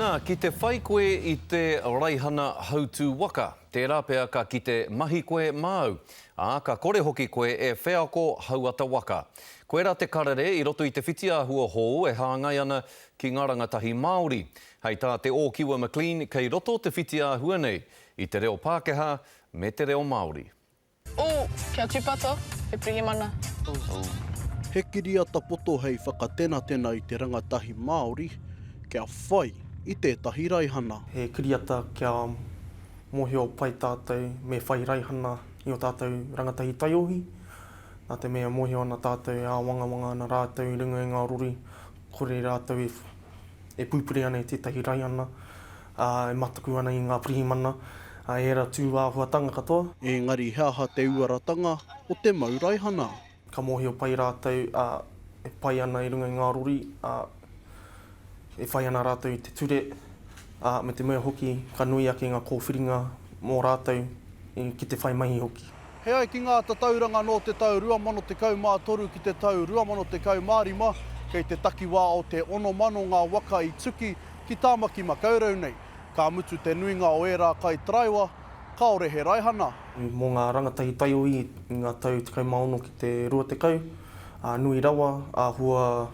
Nā, ki te whai koe i te raihana hautū waka, tērā pea ka kite mahi koe māu, ā, ka kore hoki koe e wheako hauata waka. Koirā te karere i roto i te whitiāhua hou e hāngai ana ki ngā rangatahi Māori. Hei tā Te Ōkiwa McLean, kei roto te whitiāhua nei i te reo Pākehā me te reo Māori. Ooh, kia tupato, he pirihimana. He kiriata poto hei whakatenatena i te rangatahi Māori kia whai i tētahi raihana. He kiriata kia mōhio pai tātou me whai raihana i ō tātou rangatahi taiohi, nā te mea e mōhio ana tātou e āwangawanga ana rātou i runga i ngā rori, kore rātou e e pupuri ana i tētahi raihana, ā, e mataku ana i ngā pirihimana, ā, ērā tū āhuatanga katoa. Engari he aha te uaratanga o te mau raihana? Ka mōhio pai rātou, ā, e pai ana i runga i ngā rori, ā, e whai ana rātou i te ture, ā, me te mea hoki ka nui ake ngā kōwhiringa mō rātou ki te whai mahi hoki. He ai ki ngā tatauranga nō te tau 2013 ki te tau 2015, kei te takiwā o te 6,000 ngā waka i tuki ki Tāmaki Makaurau nei. Ka mutu te nuinga o ērā kaitaraiwa, kāore he raihana. Mō ngā rangatahi taiohi i ngā tau 16 ki te 20, ā, nui rawa, āhua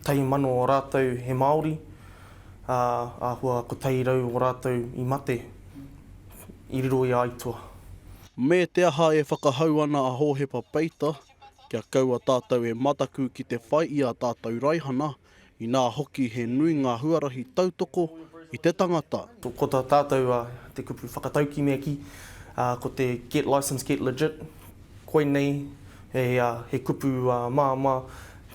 1,000 o rātou he Māori, ā, āhua 100 o rātou i mate, i riro i a Aituā. Me te aha e whakahau ana a Hōhepa Peita kia kaua tātou e mataku ki te whai i ā tātou raihana, inā hoki he nui ngā huarahi tautoko i te tangata. Ko tā tātou te kupu whakataukī me kī, ko te get licence, get legit, koinei he kupu māmā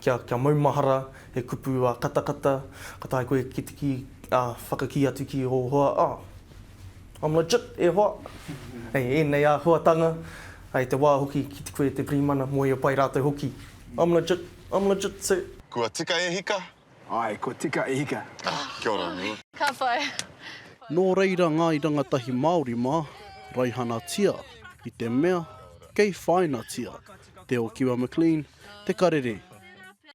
kia maumahara, he kupu katakata, ka taea koe ki te kī, whakakī atu ki ō hoa, oh, I'm legit, e hoa! Hei ēnei āhuatanga, hei te wā hoki ki te koe te pirihimana, mōhio pai rātou hoki, I'm legit, I'm legit, sir! Kua tika e hika? Ae, kua tika e hika. Kia ora anō. Ka pai. Nō reira ngāi rangatahi Māori mā, raihanatia i te mea kei whāinatia. Te Okiwa McLean, Te Karere.